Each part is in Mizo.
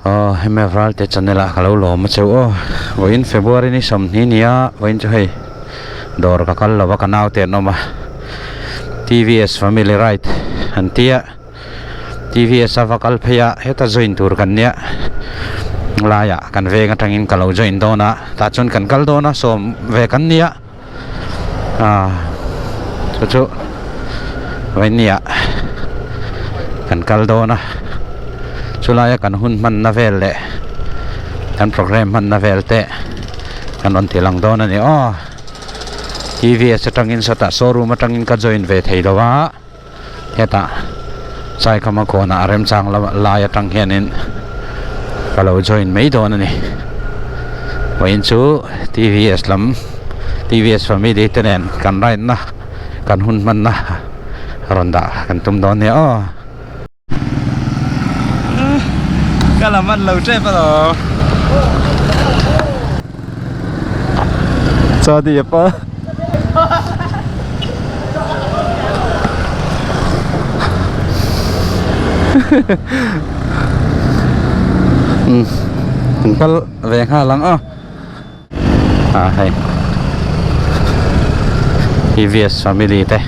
Aw hemi Valte channel ah ka lo lawm a cheu aw vawiin February ni 20 nia vawiin chu hei dawr ka kal lo a ka naute an awm a TVS family ride an tia TVS a va kal phei a heta join tur kan nia laiah kan veng atangin ka lo join dawn a tah chuan kan kal dawn a sawm ve kan nia ah chu chu vawiin ni ah kan kal dawn a chulaia kan hun hmanna vel leh kan programme hmanna vel te kan rawn ti lang dawn a ni aw T_V_S atangin sawtah showroom atangin ka join ve thei lo a hetah Saikhama kawnah remchang lai atang hianin ka lo join mai dawn a ni vawiin chu T_V_S lam T_V_S family te nen kan ride na kan hun hman na rawn dah kan tum dawn nia aw. Ka la man lo tep alawm. Chaw ti apa. Kan kal ve nghal ang aw. Ah hei TVS family te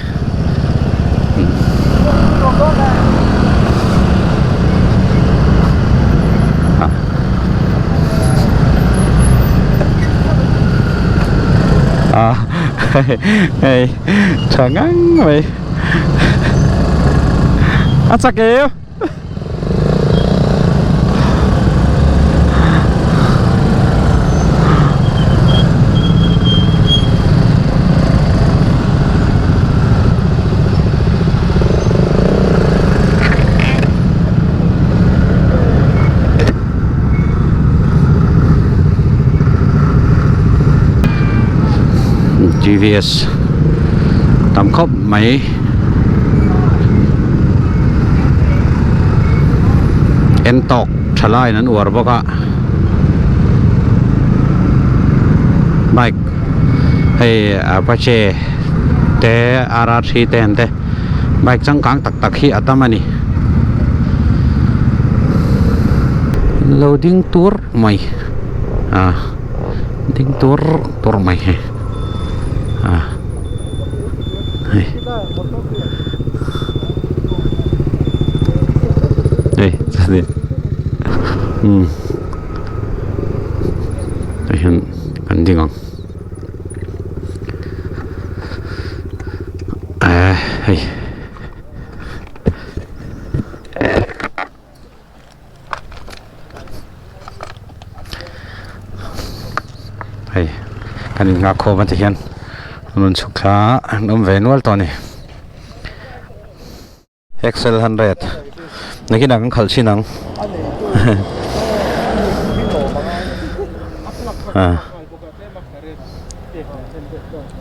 ah hei hei tha ngang mai a chak em. TVS tam khawp mai. En tawk tha laiin an uar bawk a bike hei apache te RR three ten te bike changkang tak tak hi a tam a ni lo ding tur mai ah ding tur tur mai hei ah. Hei hei chuanin umm tah hian kan ding ang eh hei. Hei kan in nghah khawm a ti hian an rawn chhuk thla a an awm ve nual tawh a ni excel hundred nakinah kan khalh chhin ang ah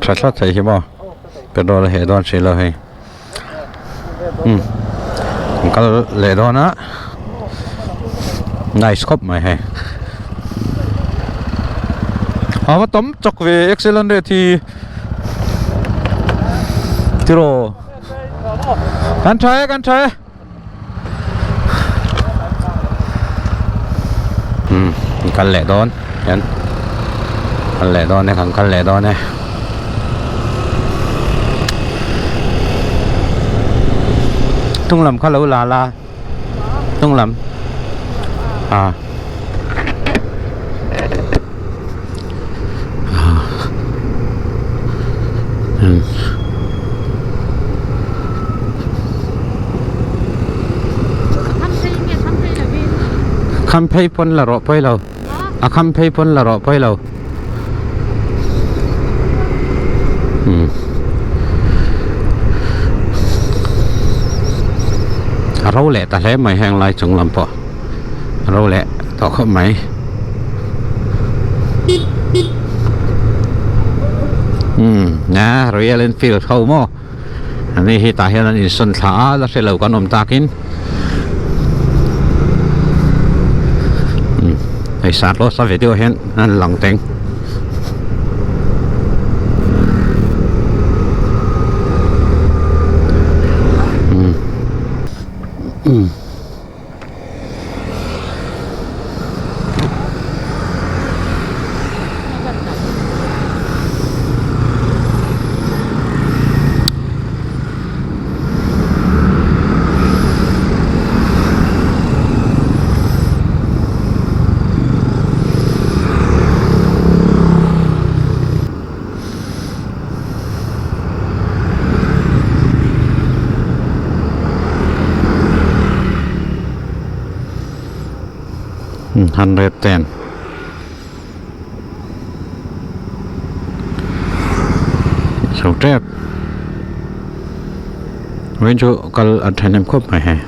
tha thlawt thei hi maw petrol a heh dawn si lo hei. Umm an kal leh dawn a nice khawp mai hei a va tam chak ve excellent rate hi tiraw kan tha e kan tha e umm an kal leh dawn hian kal leh dawn e kan kal leh dawn e. Tung lam kha lo la la tung lam ah ah Kham phei pawn la rawh pawi lo a kham phei pawn la rawh pawi lo umm a ro leh ta hle mai heng lai chung lam pawh a ro leh tawh khawp mai. Umm a Royal Enfield ho maw. Ani hi tah hian an insawn thla a la hre lo kan awm takin umm hei sat lawsa video hian an lang teng. Umm umm. 110 chho tep vawiin chu kal a thahnem khawp mai hei.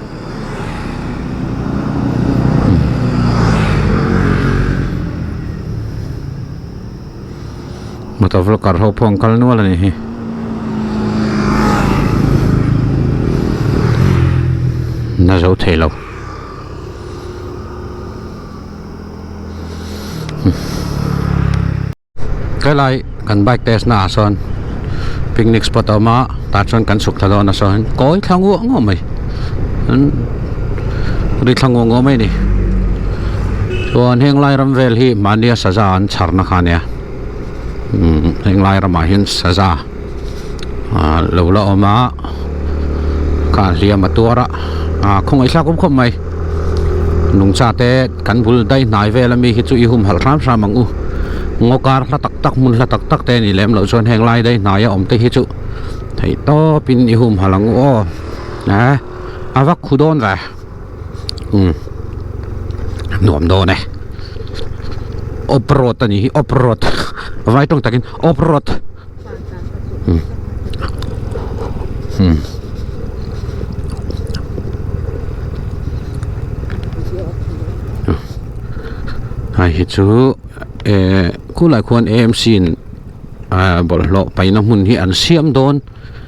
Motor vlogger ho pawh an kal nual a nih hi. Na zo thei lo. Helai kan bike test na ah sawn picnic spot a awm a tah chuan kan chhuk thla dawn a sawn kawi thla nguah nguah mai ri thla nguah nguah mai a ni chuan heng lai ram vel hi mahnia saza an chhar na kha a nia umm heng lai ramah hian saza ah lo la awm a kha hliam a tuar a ah khawngaih thlak awm khawp mai nungcha te kan bul daih hnai vel ami hi chu i humhalh hram hram ang u ngaw kar hla tak tak hmun hla tak tak te a nih lem loh chuan heng lai daih hnaia awm te hi chu theih tawp in i humhalh ang u aw eh a vak khu dawn ve umm nuam dawn e off road a nih hi off road vai tawng takin off road. Hei hi chu eh khulai khuan AMC in ah bawlhhlawh paihna hmun hi an siam dawn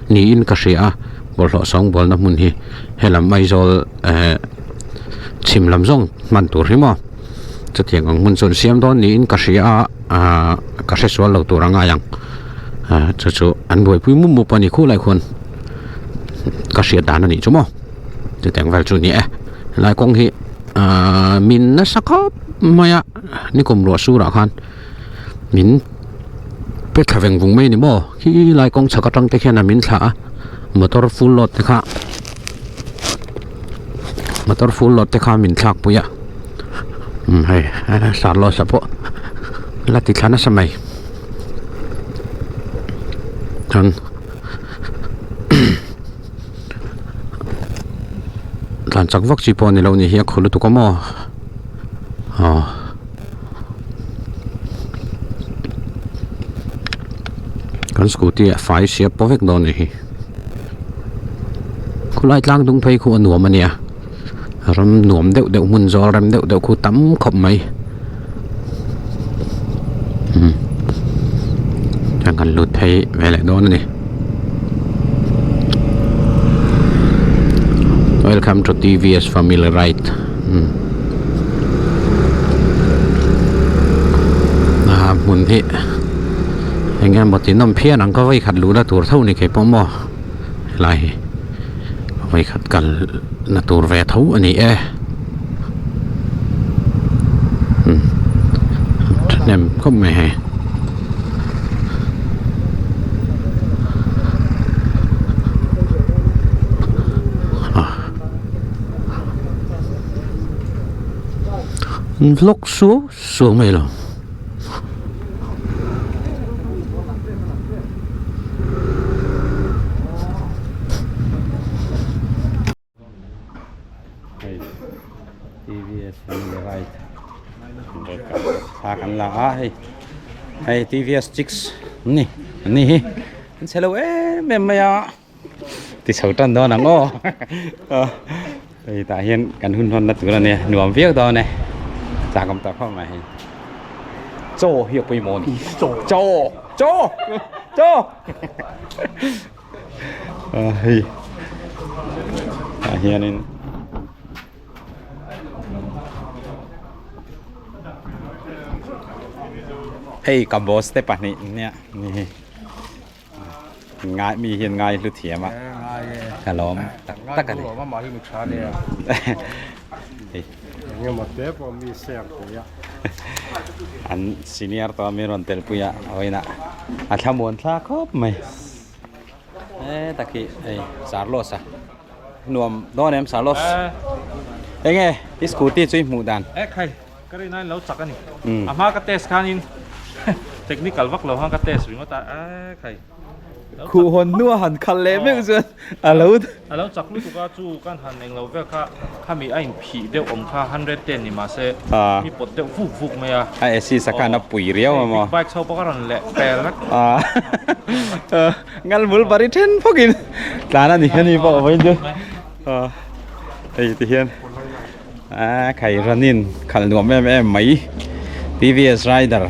niin ka hria a bawlhhlawh sawngbawlna hmun hi helam Aizawl eh chhim lam zawng hman tur hi maw chutiang ang hmun chu an siam dawn niin ka hria a ah ka hre sual lo tur a ngai ang ah chu chu an buaipui mup mup a ni khulai khuan ka hriat dan a nih chu maw chutiang vel chu a ni e helai kawng hi ah min nasa khawp mai a nikum ruah surah khan min pe thla veng vung mai a ni maw khi lai kawng chhak atang te khian a min thlah a motor full load te kha motor full load te kha min thlak pui a umm hei sarlawsa pawh la ti thla nasa mai chuan tlan chak vak chi pawh a ni lo ni hi a khaw lutuk a maw aw. Kan scooty ah fai siap pawh vek dawn a ni hi khulai tlang dung phei khu a nuam a nia ram nuam deuh deuh hmun zawl rem deuh deuh khu tam khawp mai umm chuan kan lut phei ve leh dawn a ni welcome to T_V_S family ride umm. A hmun hi eng emaw ti nawm phian ang ka vawi khat luhna tur tho ni kei pawh maw helai hi vawi khat kal na tur ve tho a ni e umm thahnem khawp mai hei. Vlog suau suau mai lo. Hei TVS family ride thla kan la a hei hei TVS chicks an ni an ni hi an chhe lo em em mai a. Ti chho tan dawn ang aw hei tah hian kan hun hawn na tur a nia nuam viau dawn e chak awm tawh khawp mai hei chaw hi a pawimawh a ni chaw chaw chaw hei tah hianin hei ka boss te pahnih nia ni hi. Ngai mi hian ngai hlu thiam a ka lawm tak tak a ni. An senior tawh a mi rawn tel pui a vawiinah a thlamuan thla khawp mai he tak hi hei Charlos a nuam dawn em Charlos enge i scooty chu i hmuh dan. Ka rin aiin lo chak a ni. A hma ka test khanin technical vak lo khan ka test ringawt a, ekhai. Khuh hawn hnua han khalh leh meuh chuan a lo A lo chak lutuk a chu kan han englo vel kha khami a inphih deuh awm kha 110 ni mahse mi pawt deuh vuk vuk mai a. A assist a khan a pui riau a maw. Big bike chho pawh a rawn leh pel vek. Ngal bul pari then phawkin tlan a ni a ni pawh vawiin chu hei ti hian a khai ranin khalh nuam em em mai TVS Rider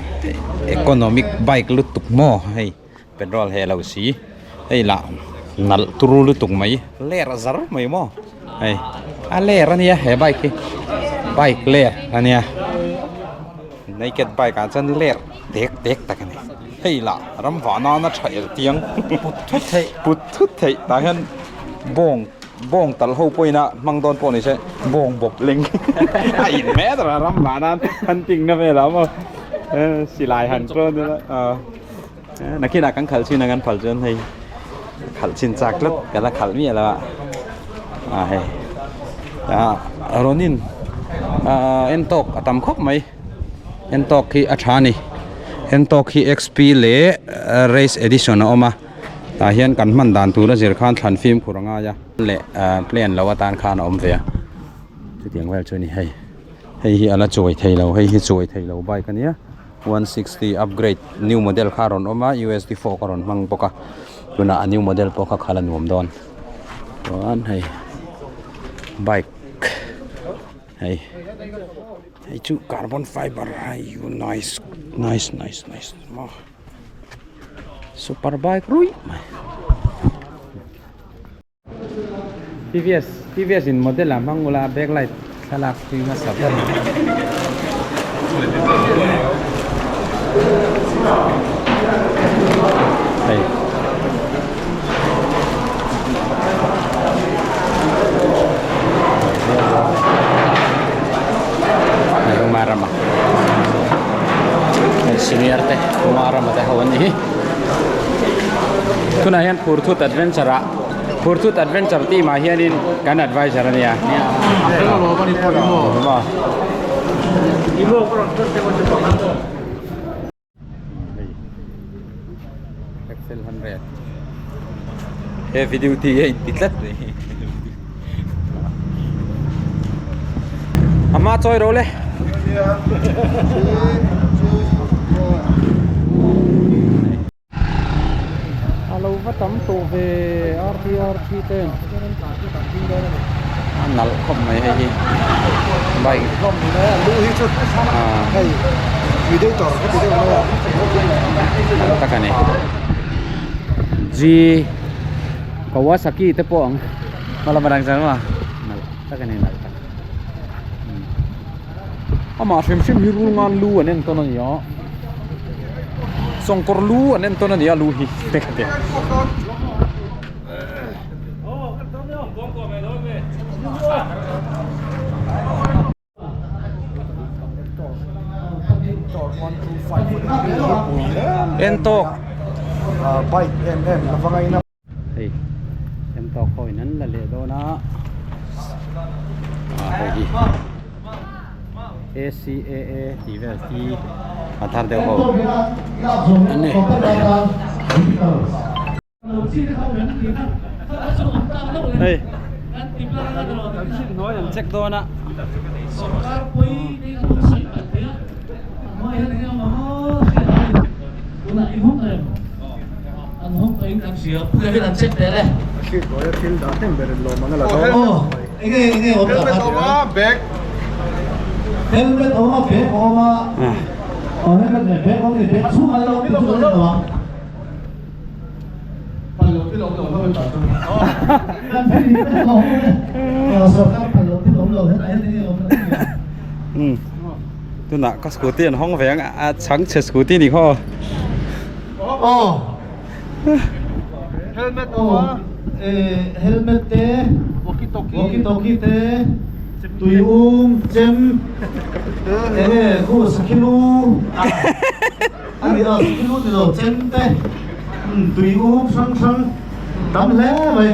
economic bike lutuk maw hei. Petrol he lo si hei lah nalh turu lutuk mai ler zar mai maw hei a ler ania he bike hi bike ler ania naked bike ah chuan ler dek dek tak ani hei lah ram vah nana tha el tiang put thut theih put thut theih tah hian bawng bawng tal ho pawhin a hmang dawn pawh ni se bawng bawp leng a in hmel ber a ram vah nan hunting na velah maw silai han tlawn ila ah. Nakinah kan khalh chin a kan phal chuan hei khalh chin chak tlat ka la khalh miah lo a ah hei ah Ronin ah en tawk a tam khawp mai en tawk hi a tha a ni en tawk hi XP leh race edition a awm a tah hian kan hman dan tur a zir khan thlan fimkhur a ngai a leh plan lo atan khan a awm ve a chutiang vel chu a ni hei hei hi a la chuai thei lo hei hi chuai thei lo bike a nia. 160 upgrade new model kha a rawn awm a usd fork a rawn hmang bawk a tunah a new model pawh kha khalh a nuam dawn chuan hei bike hei hei chu carbon fiber hei nice nice nice nice maw super bike ruih mai. TVS TVS in model ah hmang ula backlight thlalak tui hmasa ber hei hei Umarama hei senior te Umarama te ho an ni hi tunah hian Phurthut adventure ah Phurthut Adventure team ah hianin kan advisor a nia. Excel 100 Heavy duty a inti tlat mai. Ama chawi ro le. A lo va tam tawh ve RTRT ten a nalh khawp mai hei hi bike nalh tak a ni G Kawasaki te pawh ang hmalama dang chuan maw nalh tak a ni nalh tak amah hrim hrim hi rul ngan lu an entawn a ni a. Sawngkawr lu an entawn a ni a lu hi te ka ti. En tawk Hei en tawk ho in an la leh dawn a ah hei hi. ACAA tih vel hi a thar deuh ho a ni. Hei hnuai an check dawn a. Tunah ka scooty an hawng ve ang a chhang chhe scooty ni khaw. Helmet awm a helmet te walkie talkie talkie te tui um chem enge khu sakhilu a ni a sakhilu ni lo chem te tui um hrang hrang tam hle mai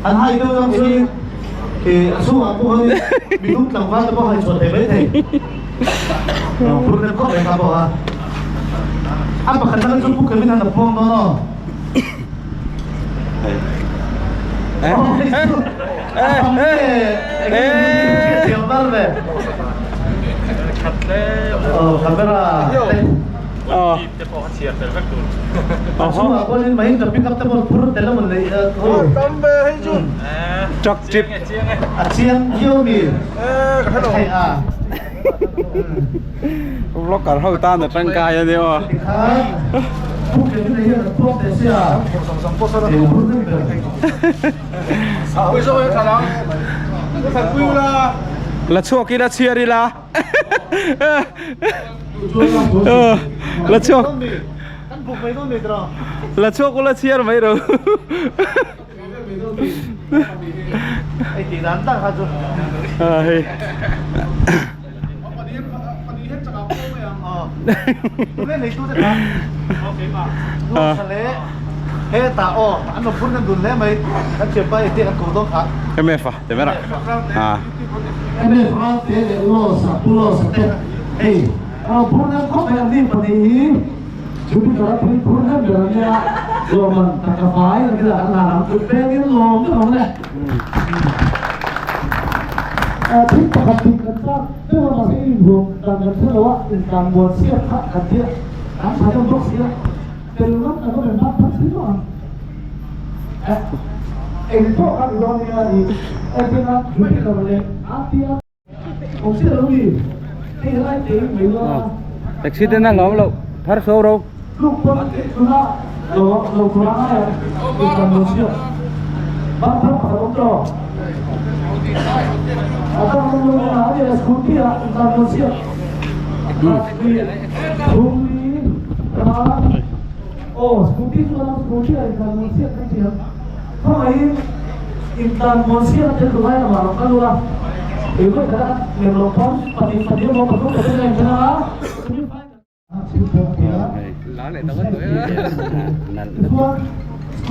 an hai deuh deuh chuan in a chhungah pawh hian mi dum tlangval te pawh a inchhuah thei maithei problem khawp mai kha pawh a. A pakhat na chu Pu Kevin han a puang dawn aw. Hei. Truck trip. Vlogger ho tan a tangkai a nia aw. La chhuak ila chhiar ila. La chhuak. La chhuak ula chhiar mai ro. Hei. MF a ti ber a. Accident a ngam lo thar so ro.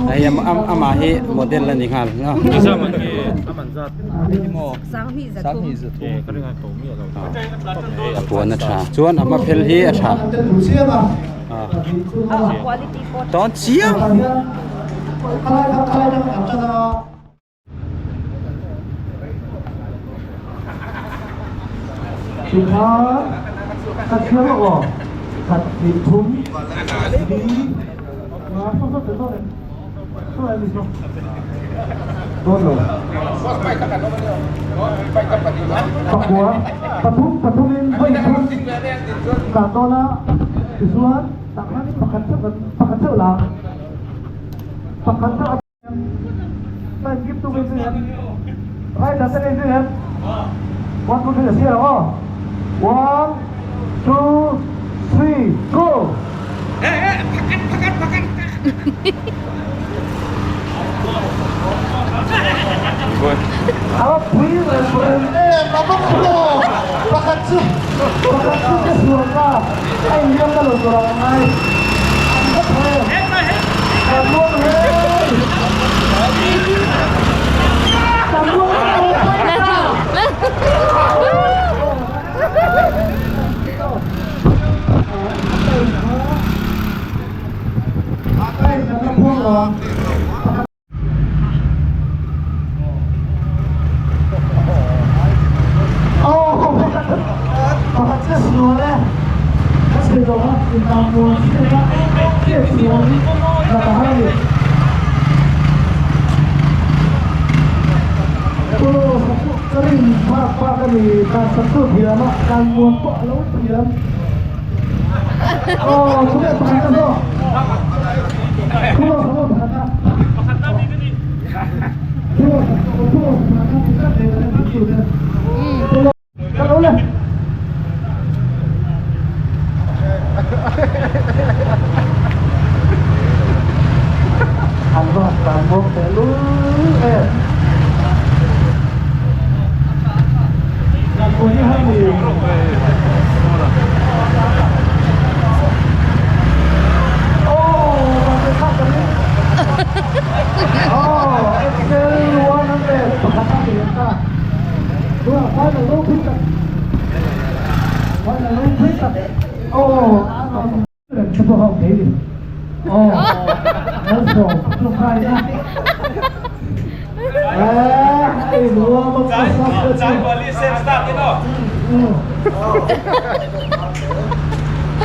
Hei amah hi model a ni nghal a puan a tha chuan a hma phel hi a tha tawn chiang.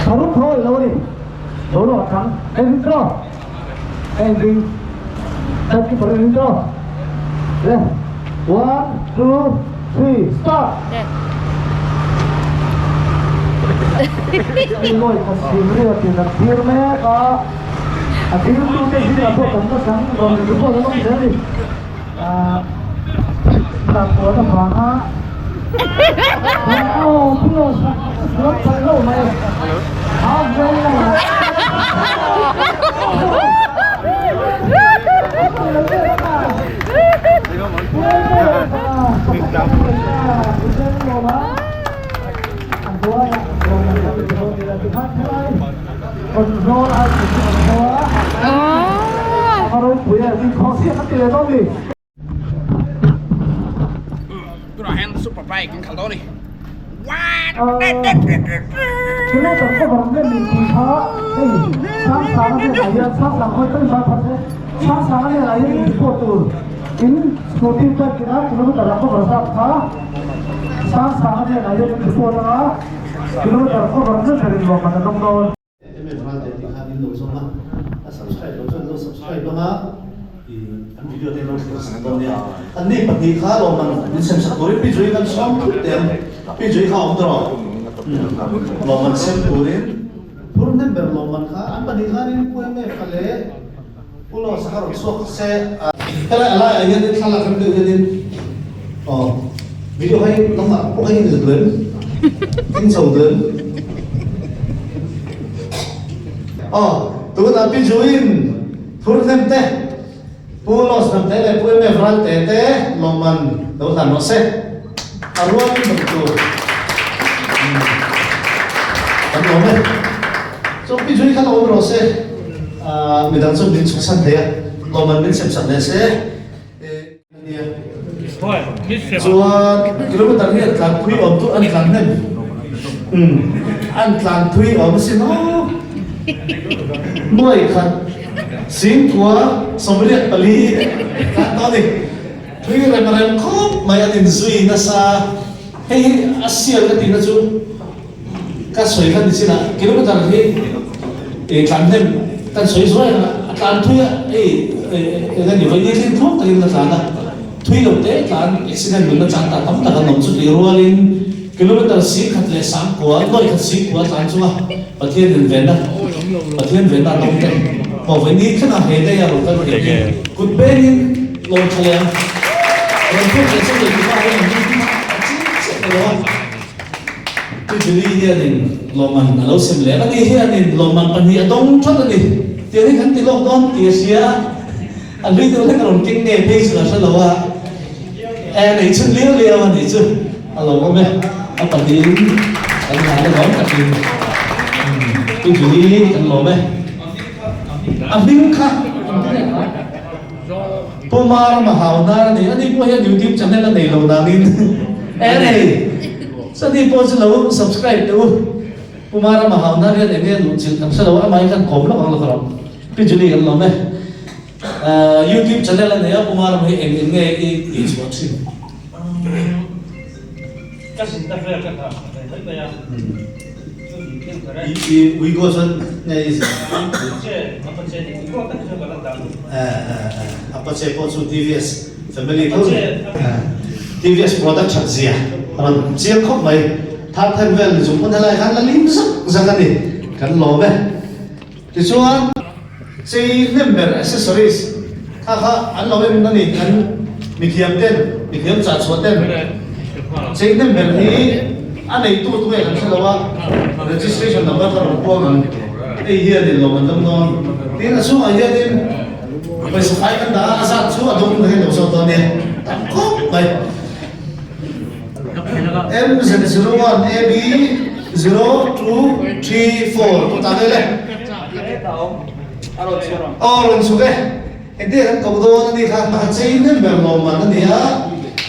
Tharum tho a lo a ni. Boruak thang en ring tawh en ring timekeeper en ring tawh le one two three start Ngawi khat sim riat in an thlir mek a a thlir tu te zingah pawh kan nachang rawn report an awm zel a ni ahh dan puan avanga aw pulo sak sual palh lo mai halfway lamah Tunah hian super bike an khalh dawn a ni. Em ral te tih khan in lo zawm a, a subscribe lo chuan lo subscribe ang a, ih an video te lo thlir sak dawn nia. An ni pahnih kha lawmman min sem sak turin Pi Jui kan sawm thut teh ang, Pi Jui kha awm tawh rawh. Lawmman sem turin phur hnem ber lawmman kha an pahnih khanin Pu Emef a leh Pu Lawsa kha rawn chhuak se. Helai a laiah hianin thlalak rem deuh hianin aw video hi nangmah pawh hi in la duh em? Eng chho duh em? Aw tunah Pi Juin phur hnem te Pu Los Hnam te leh Pu MF Ralte te lawmman lo hlan rawh se. A rualin dawm tur kan awm e. Chuan Pi Jui kha lo awm rawh se, midang chuan min chhuksan thei a, lawmman min semsak leh se. Chuan kilometer hi an tlan thui awm chu an tlan hnem, an tlan thui awm asin aw. Nuai khat singkua 84 tlan tawh a ni. Tui rem rem khawp mai an inzui nasa. Hei hi a sial ka tihna chu ka sawi kha ni chin ah kilometer hi i tlan hnem kan sawi zuai ang a, a tlan thui a hei eng a ni vawi ni thleng thlawk takin ka tlan a, thui lo te tlan accident nunna chang ta tam tak an awm chu tih rualin kilometer 10,009 nuai khat 10,000 tlan chunga Pathian in venna Pathian venna a dawng te maw vawi ni thleng a he day a rawn kal thei hi kut bengin lawm tha leh ang rawn phur leh chu leh tihah hian an ring a ching chiah ta lo a Pi Julie hianin lawmman a lo sem leh a ni hianin lawmman pahnih a dawng that a ni tiang hi kan ti lawk dawn tih a hria a hlui deuh hlek a rawn keng nge phei chu ka hre lo a e nei chhun liau liau a nih chu a lo awm e a pahnihin kan hlan a lawm takin Pi Julie kan lawm e a hming kha Pu Marama Hauhnar a ni ani pawh hian YouTube channel a nei lo nangin e nei chani pawh chu lo subscribe teh u Pu Marama Hauhnar hian eng nge luh chilh kan hre lo a amah hi kan kawm lawk ang lawk rawh. Pi Julie kan lawm e. Youtube channel a nei a, Pu Marama hi eng eng nge i tih chhuah thin? Ka zinna vel ka nghah ve mai mai a, chu ni thil kher e. I Uigo chuan nge i zin? Apache, Apache ni Uigo tak chuan ka la dang. Apache pawh chu TVS family tho ni. TVS product that zia a rawn chiang khawp mai. Thar then vel ni chung pawn helai khan la lim zak zak a ni. Kan lawm e. Tichuan, chei hnem ber accessories kha kha an lo em a ni, kan mithiam ten, mithiam chah chhuah ten chei hnem ber hi a neitu tu nge kan hre lo a, registration number kha rawn puang ang, hei hianin lawm an dawng dawn. Tin, a chhungah hianin pawisa fai kan dah a, a zat chu a dawng na hian lo zawt dawn nia, tam khawp mai. MZ01 AB 0234 tu ta vel e. Aw rawn chhuk e. Engtin kan ko dawn a ni kha a chei nem ber lawmman a ni a,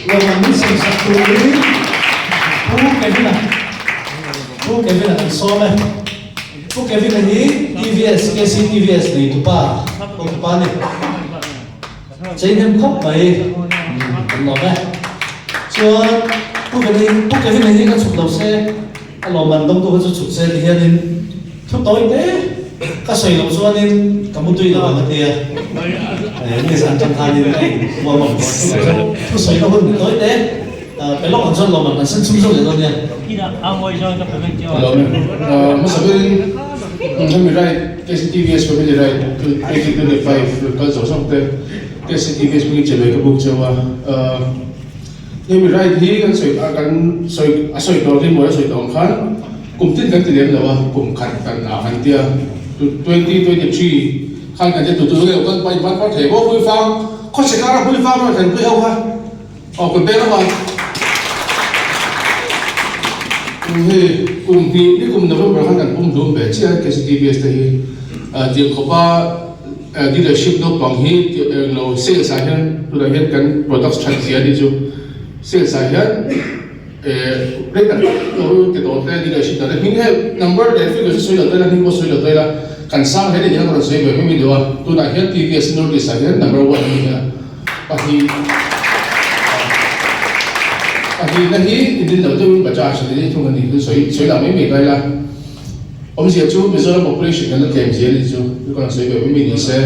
lawmman min sem sak turin Pu Kevin-a Pu Kevin-a kan sawm e. Pu Kevin-a hi TVS KCTVS neitupa hotupa a ni. Chei hnem khawp mai an lawm e. Chuan Pu Kevin, Pu Kevin hi ka chhuk lo se, a lawmman dawngtu kha chu chhuk se ti hianin thu tawi te ka sawi loh chuanin ka mu tui lo ang a tia. Nizan tang khanin ka in uam ang thu sawi na hun tawi te pe lawk ang chuan lawmman kan sen chhung zawk leh dawn nia. Lawm e. Hmasa berin hemi ride KCTVS Family Ride 2025 kal zawh zawk te KCTVS hmingin che ve ka buk cheu a. Hemi ride hi kan sawi kan sawi a sawi tawh hi mawi a sawi tawh ang khan kum tin kan ti lem lo a, kum khat kan ah kan tia 2023 khan kan tia tutu nge kan paih hman phawt thei bawk Huifang khawchhe kara Huifang rawh thlenpui ho kha aw kut beng lamah hei kum hnih ni kum November khan kan pum hlum ve chiah a KCTVS te hi tiang khawpa Dealership naupang hi englo sales ah hian tunah hian kan products that zia anih chu sales ah hian rei tak tak lo ti tawh te dealership dah te hming he number leh figure chu sawi lo taila hming pawh sawi lo taila kan sang hle ni hian ka rawn sawi ve mai mai deuh a tunah hian TVS North East ah hian number one ani a pahnih pahnihna hi in rin loh deuhin Bajaj ani thung ani chu sawi sawi lah mai mai taila. Awmzia chu Mizoram population kan la tlem zel anih chu i rawn sawi ve mai mai ni se.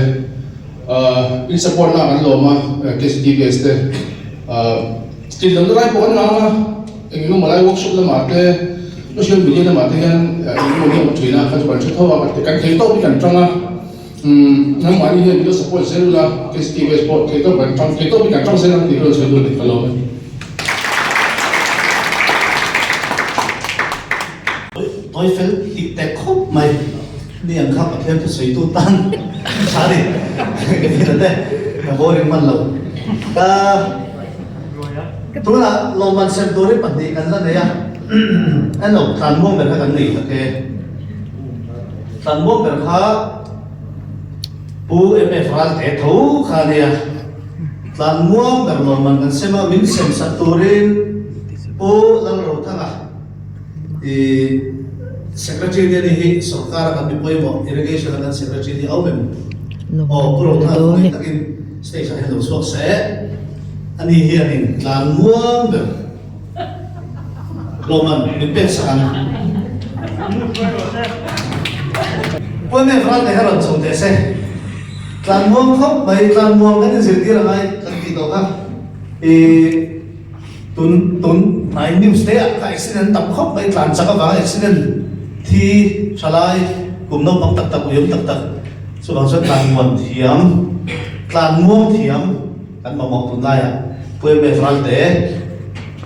In support na kan lawm a KCTVS te tlin lohna lai pawh kan ngam a, eng emaw lai workshop lamah te social media lamah te hian eng emaw hi a awm thin a, kha chu kan hre tho a, kan thei tawp hi kan tang a, nangmahni hian min lo support zel ula KCTVS pawh thei tawp kan tang thei tawp hi kan tang zel ang tih ka rawn sawi duh a ni ka lawm e. Tawi fel tik tek khawp mai ni ang kha Pathian thusawitu tan tha ni ka ti ta te ka boring hman lo ka tunah lawmman sem turin pahnih kan la nei a elo tlanmuang ber kha kan nei tak e tlanmuang ber kha Pu MF Ralte tho kha nia tlanmuang ber lawmman kan sem a min sem sak turin Pu Lalrothanga I Secretary te ni hi sorkar a kan mi pawimawh Irrigation a kan Secretary ni awm em? Aw Pu Rothanga khawngaih takin stage ah hian lo chhuak se. Ani hianin tlan muang ber lawmman min pek sak ang. Pu MF Ralte kha rawn chho teh se. Tlan muang khawp mai, tlan muang kan inzirtir angai kan tih tawh kha. I. Tun tun hnai news te ah kha accident tam khawp mai tlan chak avanga accident thi tha lai kum naupang tak tak uiawm tak tak chuvang chuan tlan muan thiam tlan muang thiam kan mamawh tun laiah Pu MF Ralte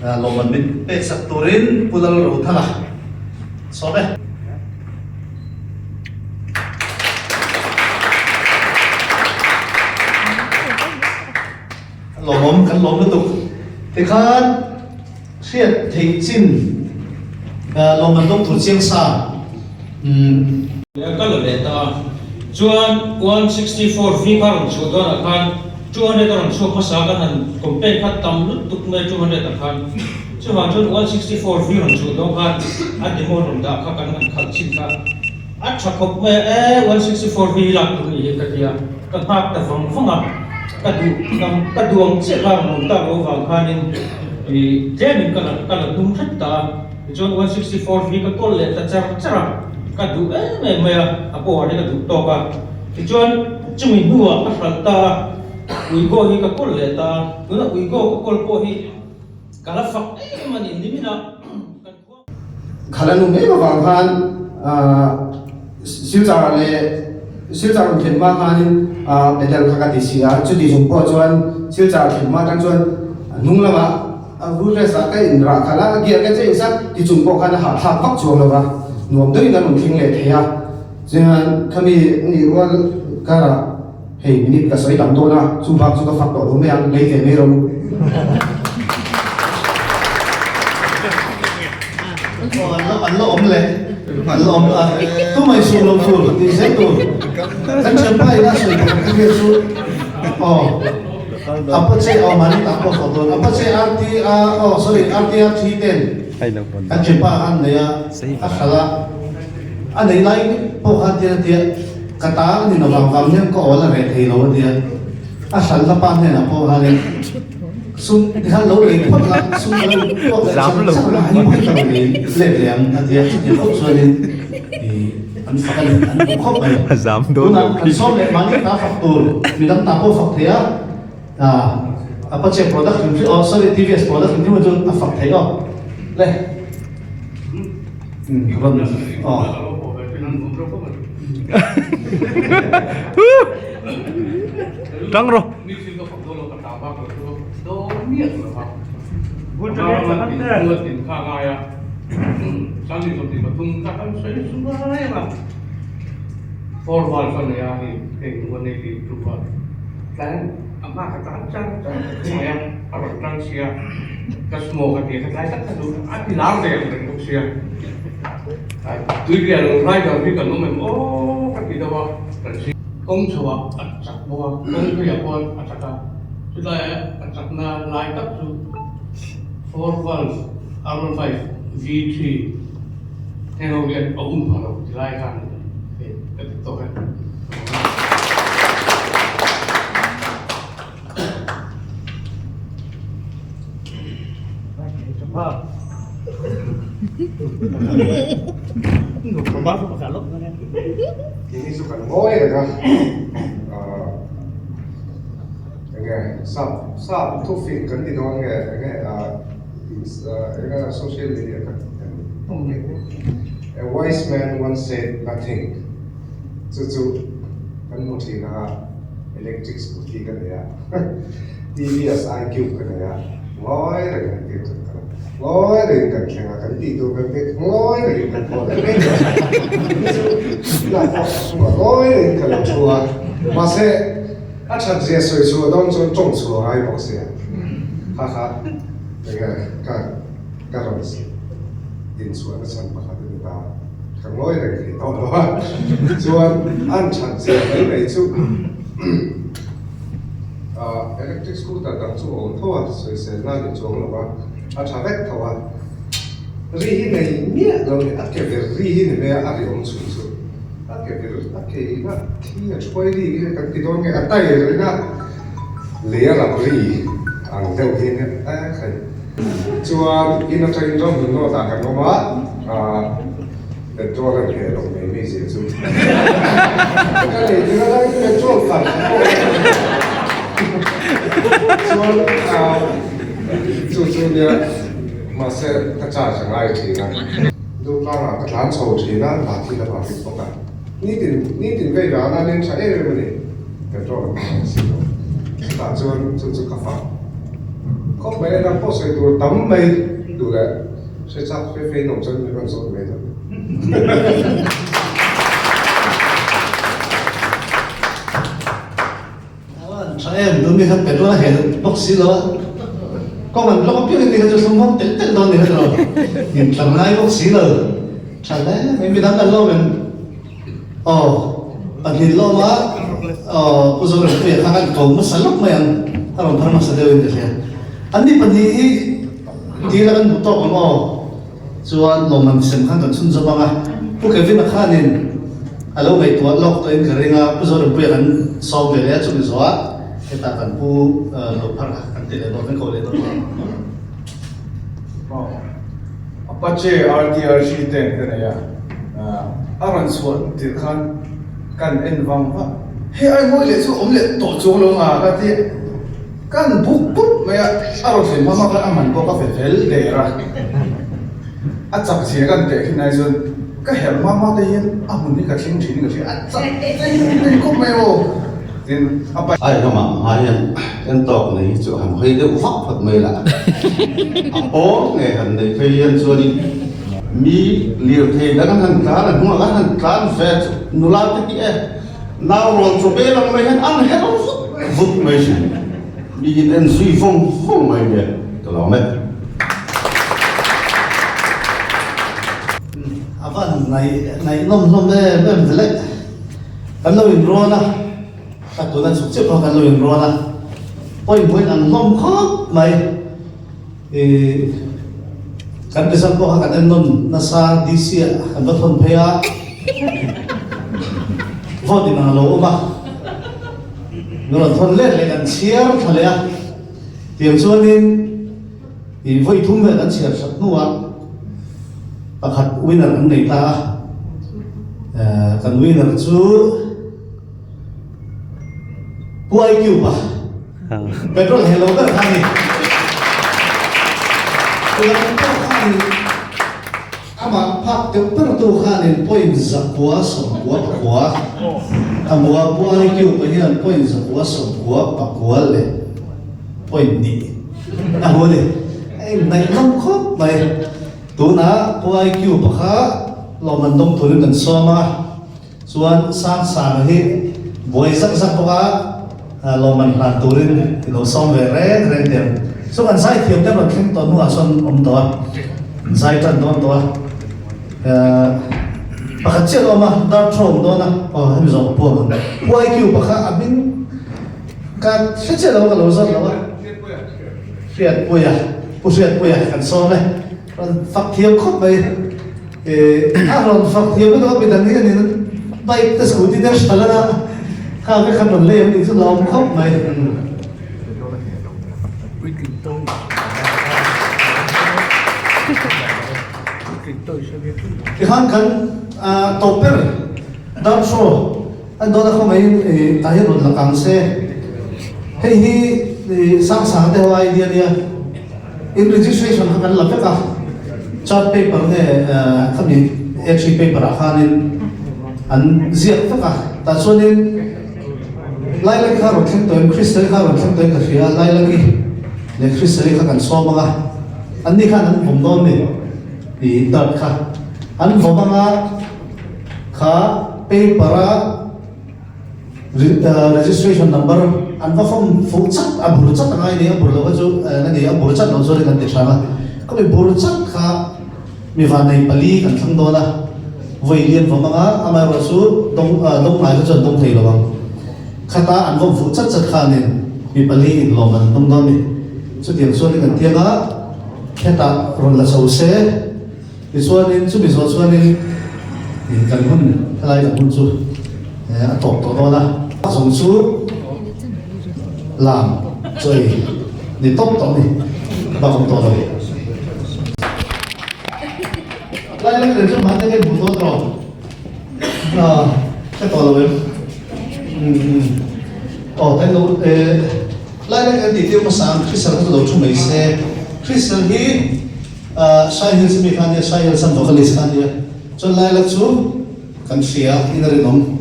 lawmman min pek sak turin Pu Lalrothanga sawm e. Lawmawm kan lawm lutuk. Tikhan hriat theih chin lawmman dawng tur chiang sa umm. Ka la leh ta a, chuan 164 V kha rawn chhuah dawnah khan 200 a rawn chhuak hmasa kan han compare kha tam lutuk mai 200 ah khan. Chuvang chuan 164 V rawn chhuah dawn khan a demo rawn dah kha kan han khalh chhin kha a tha khawp mai a, e 164 V hi lak tur nih hi ka ti a. Ka nghak ta vang vang a, ka duh tam ka duh ang chiah kha rawn awm tak loh avang khanin ih tlemin ka la ka la hnung hret ta a, tichuan 164 hi ka kawl leh ta char char a, ka duh em em mai a, a power hi ka duh tawk a, tichuan chumi hnuah ka hralh ta a, Uigo hi ka kawl leh ta a, tuna Uigo ka kawl pawh hi ka la fak em a ni, niminah kan khua. Khala nu em avang khan Silchar leh Silchar rawn thlen hma khanin pedal kha ka ti si a, chuti chung pawh chuan Silchar thlen hma atang chuan hnung lamah root race ah ka in rah khalh a, gear ka change a, ti chung pawh khan a hahthlak vak chuang lo va, nuam deuhin an rawn thleng leh thei a, chuan khami anih rual karah hei minute ka sawi tam dawn a, chu bak chu ka fak tawh lo mai ang, lei ve mai rawh u. An la awm leh an la awm a, tumah suh lo tur tih zel tur kan thianpa in a sawi tur ka hriat chu aw Apache aw mahni tak pawh fawh dawn Apache RTR aw sorry RTR 310 kan thianpa khan nei a a hralh a a nei lai pawh khan tian a tia ka ta a ni lo vang vang hian ka awl a reh thei lo a tia a hralh na pa hnenah pawh khanin. Sum tikhan lo lei phawt la, sum ka lo tuak leh chang chang a, ani pawhin ka lo lei let leh ang a ti a, chutiang khawp chuanin an fak a ni, an duh khawp mai. Tunah kan sawm leh mahni ta fak tur, midang ta pawh fak thei a, Apache product hrim hrim, oh sorry TVS product hrim hrim chu a fak thei aw le. Rawn aw. Tang rawh. Chulai a chakna lai tak chu 4 valve R15 V3 heng ho hian a um pha lo ti lai khan hei ka ti tawk e. Keini chu kan ngawi reng a, enge sap sap thufing kan ti dawn nge enge enge social media kha a wise man once said nothing chu chu kan hmu thin a electric scooty ka nei a TVS iCube ka nei a ngawi reng kan tir kan kal a ngawi reng kan thleng a kan tih tur kan ti ngawi reng kan haw leh mai a ngawi reng ka lo thu a mahse A that zia sawi chhuah dawn chuan tawng chhuah ngai bawk sia. Ha ha, enge ka ka rawn din chhuah na chhan pakhat a ni ta. Ka ngawi reng thei tawh lo a. Chuan an that zia mai mai chu ah electric scooter dang chu a awm tho a, sawisel na ni chuang lo a, a tha vek tho a. Ri hi nei miah lo ni, a ke ber ri hi ni mai a, a ri awm chhun chu. A ke ber a ke ina thi a thuai ri hi kan ti dawn nge a tair ina lei a rap ri ang deuh hi nia a khai chuan in atangin ram hun nawt ah kan awm a ah petrol a heh lo mai mi zia chu ka lei tir atangin petrol khat pawh chuan ah chu chu nia mahse ka charge a ngai thin a. Duhtlangah ka tlan chho thin a, Lathi lamah min bawk a. Nitin, nitin vei ve ana nen tha em em a ni. Petrol a hmang si lo. Chutah chuan chu chu ka fak khawp mai a, dang pawh sawi tur tam mai duh leh hre chak fe fe in awm chuan min rawn zawt mai dawn. Tha em, tun mi kha petrol a hel bawk si lo a, kawng an block apiang in mi kha chu thlum hawng telh telh dawn ni kha tiraw, in tlar ngai bawk si lo, tha hle mai, midang kan lawm em? Aw, pahnih lawm a, aw Pu Zorampuia kha kan ko hmasa lawk mai ang, a rawn phar hmasa deuh in ka hria, an ni pahnih hi dil a kan hmu tawk ang aw. Chuan lawmman sem khan kan chhun zawm ang a, Pu Kevin-a khanin a lo ngaihtuah lawk tawhin ka ring a, Pu Zorinpuia kan sawm ve leh a, chumi zawhah hetah kan pu lo phar kha kan ti leh dawn, kan ko leh dawn a. Apache RTRG ten ka nei a, a rawn chhuah tir khan kan en vang vang, hei ai mawi leh chu awm leh tawh chuang lo nga ka ti. Kan buk pup mai a, a rawn thlen hma hma khan a man pawh ka fel fel der a, a chak zia kan teh khin ai chuan ka herh hma hma te hian a hmun hi ka thleng thin in ka hria, a chak teng teng khawp mai aw tin a bike. Ai lamah hma hian en tawk nei hi chu han hawi deuh vak phawt mai lah, a pawl nge han neih phei hian chuanin mi lirthei dang an han tlan a hnungah khan han tlan ve chu nula te hi e. Nau rawl chaw bel ang mai hian an her vut vut mai thin. Mi in en zui vawng vawng mai nia ka lo met. A van ngaihnawm hlawm em em vele. Kan lo inrawn a, ka tuna chuk chiah pawh kan lo inrawn a, pawimawhin an hlawm khawp mai. Ih, kan result pawh kha kan en nawn nasa DC ah kan va thawn phei a, vote in ang a lo awm a, min rawn thawn let leh kan chhiar thla leh a. Tiang chuanin i vawi thum vel an chhiar sak hnuah pakhat winner an nei ta a, kan winner chu Pu IQ pa petrol he lo ber kha a ni. Tulan pawh khanin Amah phak deuh ber tu khanin point zakua sawmkua pakua a hmu a, Pu IQ pa hian point zakua sawmkua pakua leh point hnih a hmu a ni. A inhnaih nawm khawp mai. Tunah Pu IQ pa kha lawmman dawng turin kan sawm a, chuan Sangsanga hi buai zak zak bawk a, lawmman hlan turin i lo sawm ve reng reng teh ang. Chu kan zai thiam te rawn thleng tawh hnuah sawn awm tawh a, zai tan dawn tawh a. Pakhat chiah a awm a, dark throw awm dawn a, aw hemi zawng puang ang. Pu IQ pakha a hming ka hre chiah lo a, ka lo zawt lo a. Hriatpuia, Pu Hriatpuia kan sawm e. Rawn fak thiam khawp mai. A rawn fak thiam lutuk a midang hianin bike te scooty te hralh a kha vek khan rawn lei ang tih chu lawm khawp mai. Tikhan kan tawp ber dark show an dawn a khaw mai tah hian rawn la kang se. Hei hi Sangsanga te ho idea nia. In registration kha kan la vek a, chart paper nge khami A3 paper ah khanin an ziak vek a, tah chuanin Lailaki kha rawn thleng tawhin Christali kha rawn thleng tawhin ka hria, Lailaki leh Christali kha kan sawm ang a, anni khan an vawm dawn ni i dart kha an vawm ang a, kha paper a. Registration number an va form fuh chat a bur chat a ngai ni a bur lo kha chu eng a ni a bur chat lo chuan kan ti hrang a khami bur chat kha mi vannei pali kan thlang dawn a vawi lian vawm anga amaherawh chu dawng dawng ngai kha chuan dawng thei lo ang khata an vawm fuh chat chat khanin mi pali in lawm an dawng dawn a ni chutiang chuan kan tiang a hetah rawn la chho se. Tichuanin chumi zawh chuanin kan hun helai kan hun chu a tawp tawh dawn a. A zawng chu lam chawi ni tawp tawh ni bak awm tawh lo. Lai lak leh chu mahni ka inhmu dawn rawh. Hre tawh lo em? Aw kan lo lai lak kan tih tir hmasa ang Christian kha chu lo thu mai se. Christian hi Sai Hills ami kha ania, Sai Hills an vocalist kha ania. Chuan Laila chu kan hria in a rinawm.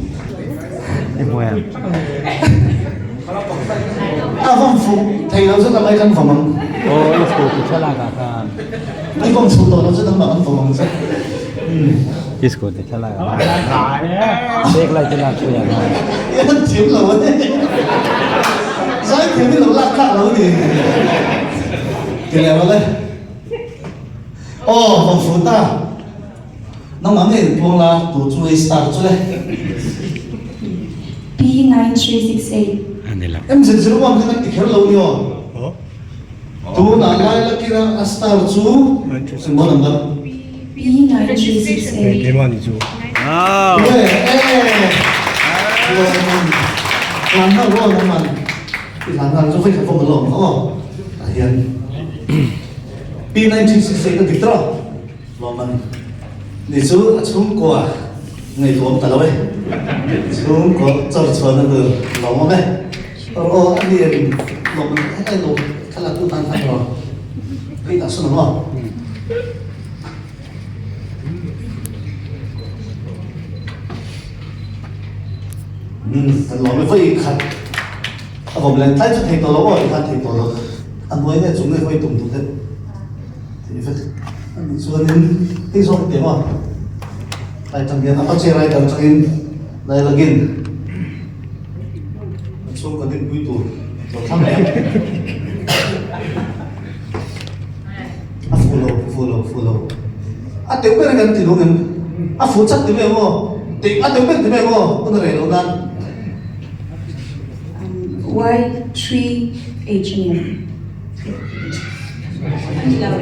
A vawm fuh thei lo chu tamai kan vawm ang. Aw i school ti thlalak ah khan. I vawm fuh tawh lo chu tamah kan vawm ang che. I school ti thlalak ah khan. Bek lai te lak pui ah khan. I han thiam lo a ni. Zai thiam i lo lak tlak lo ni. Ti leh rawh le. Aw vawm fuh ta. Nangmah ngei in puang la tu chu ei star chu le. P9368. M001 kha kan ti kher lo ni aw. Tunah lai lakina a star chu engmaw number? P9368. Nge e Tlan nghal rual ang man. I tlan nghal chu vei khat vawm alawm aw. Tah hian P9368 a dik tawh. Lawmman ni chu a chhungkua ngaihtuam ta lo e. Chhungkaw chawr chhuahna tur lawmawm e. Aw a ni em lawmman helai lo thlalak tu tan khan rawh. Hei tah sawn ang aw. Umm kan lawm e vawi khat a vawm leng tlai chu thei tawh lo aw tikhan thei tawh lo. A hnuai nge chung nge hawi tum duh deuh. Tih vek a nih chuanin hei zawk teh maw lai tang hian Apache Rider atangin lai lagin a chhung kan inpui tur lo thlang leh a fuh lo fuh lo fuh lo a teuh ber kan ti lo em a fuh chat ti mai ang aw tih a teuh ber ti mai ang aw hun a rei loh nan. Y3H a ni ang.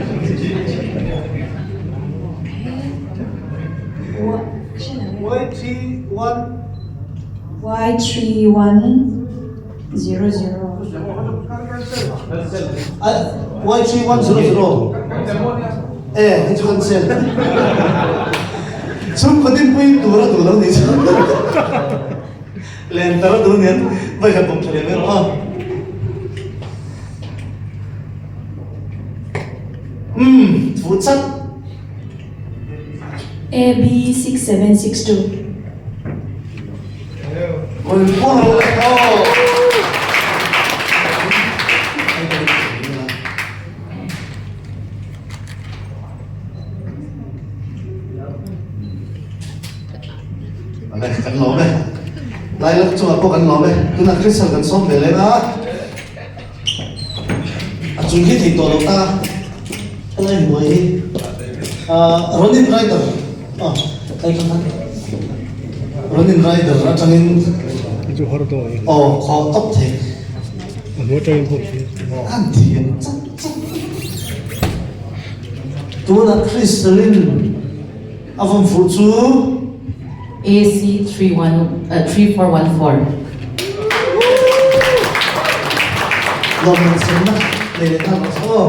Y3100. Y3100 e hei chu kan sel chhungkaw dinpui tur a duh lo nih chu len tar a duh nen vawi khat bawm tha leh mai rawh a. Umm thu chat. AB 6762. Kan lawm e. Lai lak chungah pawh kan lawm e. Tunah Christian kan sawm ve leng a. A chung hi thei tawh lo ta helai hnuai hi Ronin Rider aw kai kha khan Ronin Rider atangin aw khaw tawp thei an thiam chak chak tunah Crystalline a vawm fuh chu AC 31 3414. Lawmman semna nei leh nghal rawh se aw.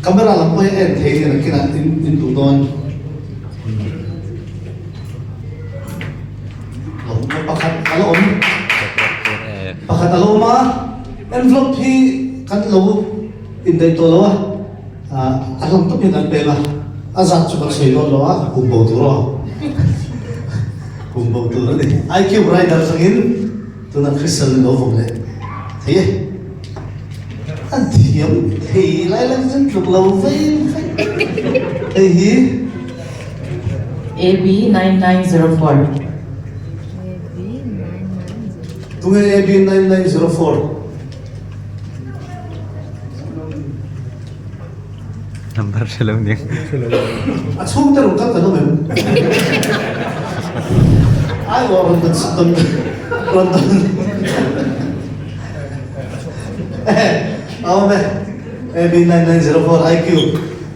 Camera lam pawh hi a en thei nen a kinah in in duh dawn. Lawmna pakhat a la awm. Pakhat a la awm a, envelope hi kan lo Indaih tawh lo a, a hlawm tawp hian an peng a, a zat chu kan sawi dawn lo a, kum bo tur aw, kum bo tur a ni. IQ Rider changin tuna Crystal in lo vawm leh thei e. An thiam thei lai lai chu tluk lo vei vei. Hei hi. AB 9904. Tunge AB 9904? Number hre lo nia. A chhung te rawn kal kan awm em? Ai aw rawn dan rawn rawn dan a awm e AB 9904 IQ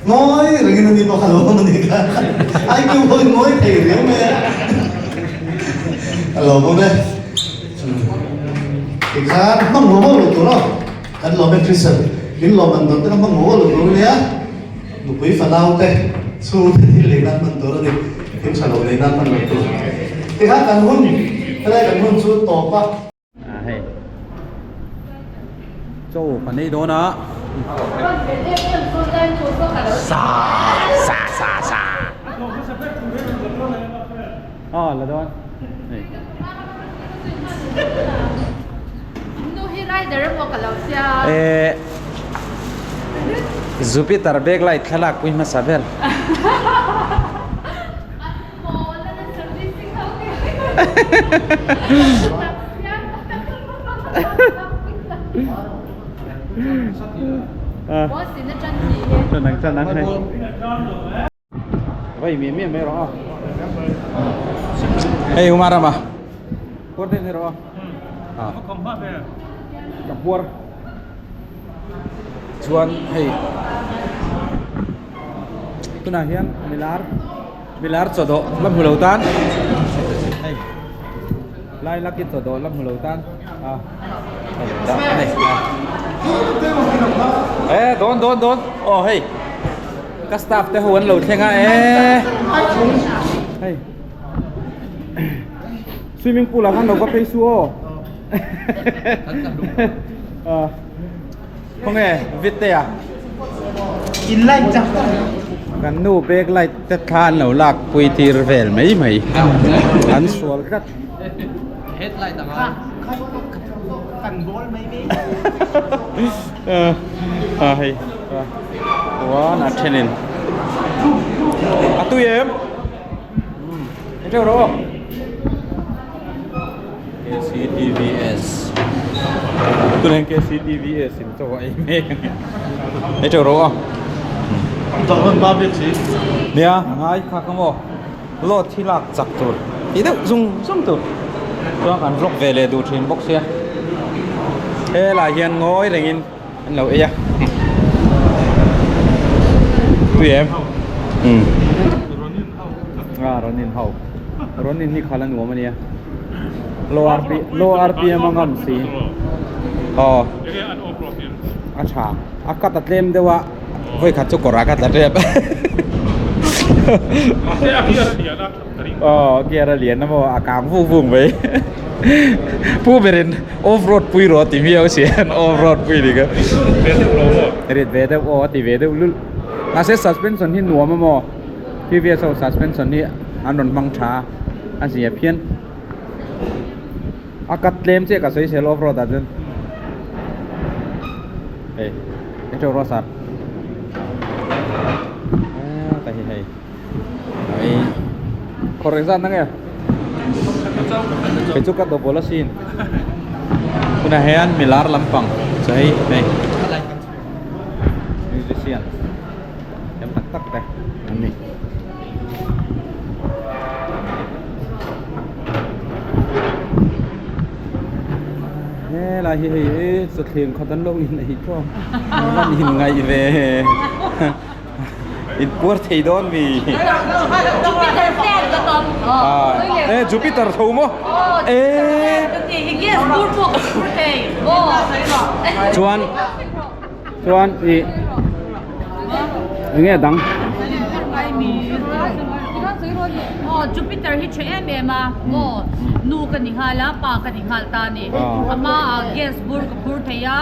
ngawi rengin ani pawh kha lo awm a ni kha IQ pawhin ngawi thei riau mai a a lawmawm e. Tikhan hmang haw haw lo tur aw, kan lawm e Christian, min lawm an dawn te kha hmang haw haw lo tur ania, nupui fanau te chhung te thil lei nan hman tur a ni, thil tha lo lei nan hman lo tur. Tikhan kan hun, helai kan hun chu tawp a. A hei chaw kan ei dawn a. Sa sa sa sa. Aw la dawn. Hei. Eh Jupiter backlight thlalak pui hmasa ber. Vai mi mi mai rawh hei uma rama puar den rawh a ka puar chuan hei tunah hian milar milar chawdawh la hmu lo tan hei lai lak in chawdawh la hmu lo tan a hei dah a ni e dawn dawn dawn aw hei. Ka staff te ho an lo thleng a e hei swimming pool ah khan lo va phei su aw khawnge vit te ah in light chak tak kan nu back light te thla an lo lak pui tir vel mai mai an sual tlat headlight anga kan ball mai mai a hei Chuan a thenin a tui em en teuh rawh aw KCTVS tunah hian KCTVS in chaw a ei mek a ni en teuh rawh aw nia a ngai kha ka maw load hi lak chak tur tih deuh zung zung tur chuan kan vlog ve leh duh thin bawk sia helai hian ngawi rengin. An lo ei a. Tui em? Um. Ah, Ronin ho. Ronin hi khala nuam ania. Low RP low RPM a ngam si. Aw. A tha. A cut a tlem deuh a. Vawi khat chu kawrah ka tla tep. Aw gear a lian a maw a kang vung vung mai. Pu berin off road pui rawh ti miau si an off road pui ni kha. Rit ve deuh aw a ti ve deuh lul. Mahse suspension hi nuam a maw previous ho suspension hi an rawn hmang tha a zia phian. A cut tlem chiah ka sawi sel off road ah chuan. Hei he teuh rawh sar. Aaa ta hi hei. Hei khawr engzat na nge? Kei chu ka double asin. Tunah hian milar lampang chu hei hei musician thiam tak tak te an ni. Helai hi hei e chawthleng khat an lo inei tawp an inngaih ve. In puar thei dawn mi. Jupiter fan ka tam. Ah, eh Jupiter tho maw? Eh. Yes, pur pawh ka pur thei. Chuan chuan i enge dang? Oh, Jupiter hi tha em em a. Oh, nu ka ni nghal a, pa ka ni nghal ta ni. Ama ah gas bur ka phur thei a.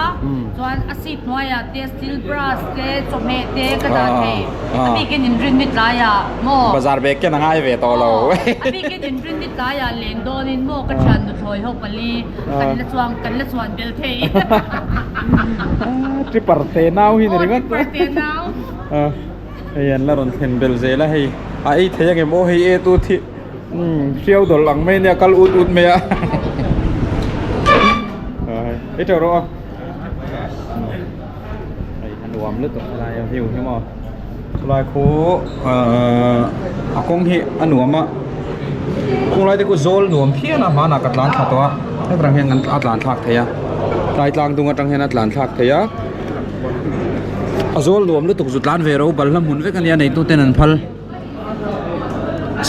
Chuan a seat hnuaiah te steel brass te chawhmeh te ka dah thei a bikin inrin ni tlaiah maw Bazar bag khian a ngai ve tawh lo. A bikin inrin ni tlaiah len dawnin maw ka thian nuthlawi ho pali kan la chuang kan la chuan bel thei. Tripper te nau hi ni ringawt. Aw tripper te nau. Hei an la rawn thlen bel zel a hei a ei thei angem aw hei e tu thi hriau dawlh ang mai ania kal ut ut mai a. Ei teuh rawh a. Hei a nuam lutuk helai a view hi maw chulai khu ahh a kawng hi a nuam a kawng lai te khu zawl nuam phian a hmanah ka tlan thla tawh a hetah hian a tlan thlak theih a tlai tlang dung atang hian a tlan thlak theih a a zawl nuam lutuk zu tlan ve ro balhla hmun vek ania neitu ten an phal.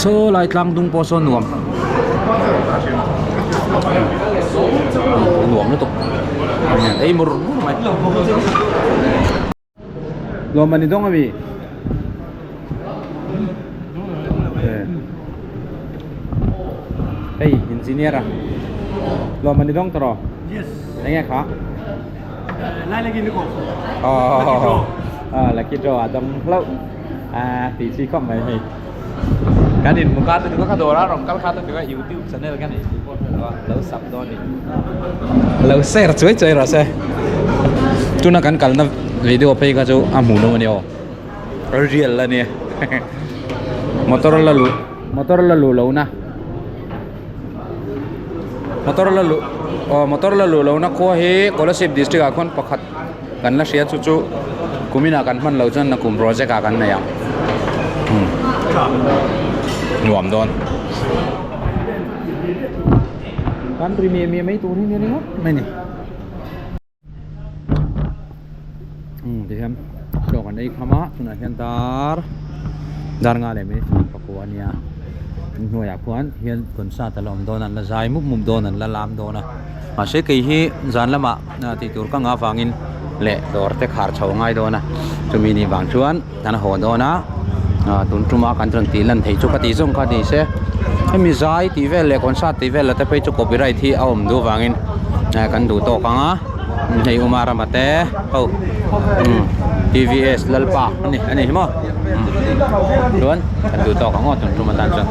Saw lai tlang dung pawh saw nuam nuam lutuk ei mur mur mai lawm ani dawng ami hei engineer a lawm ani dawng tawh yes enge kha lai lagi ni ko oh lucky draw a dawng hlauh a tih chi khawp mai hei kan in muka te chu ka dawr a rawn kal kha te chu youtube channel ka nei tih pawh hre lo a lo sub dawn ni lo share chuai chuai rawh se tuna kan kalna video phei kha chu a hmuh nawm a ni aw real a nia motor la luh motor la luh lohna motor la luh aw motor la luh lohna khua hi Kolasib district ah khuan pakhat. Kan la hria chu chu kuminah kan hman loh chuan nakum project ah kan nei ang nuam dawn. Kan ri miah miah mai tur hi nia ringawt mai ni. Umm tihian chaw kan ei kham a tunah hian dar dar nga leh minute pakua a nia inhnuaiah khuan hian concert a la awm dawn a an la zai mup mup dawn an la lam dawn a mahse kei hi zan lamah. Tih tur ka ngah vangin leh dawr te khar chho ngai dawn a chumi nih vang chuan kan haw dawn a tun tuma kan rawn tih lan theih chu ka tih zawng kha ni se hemi zai tih vel leh concert tih vel la te phei chu copyright hi a awm duh vangin kan duh tawk ang a hei Uma Rama te ho T_V_S Lalpa a ni a ni hi maw chuan kan duh tawk ang aw tun tum atan chuan.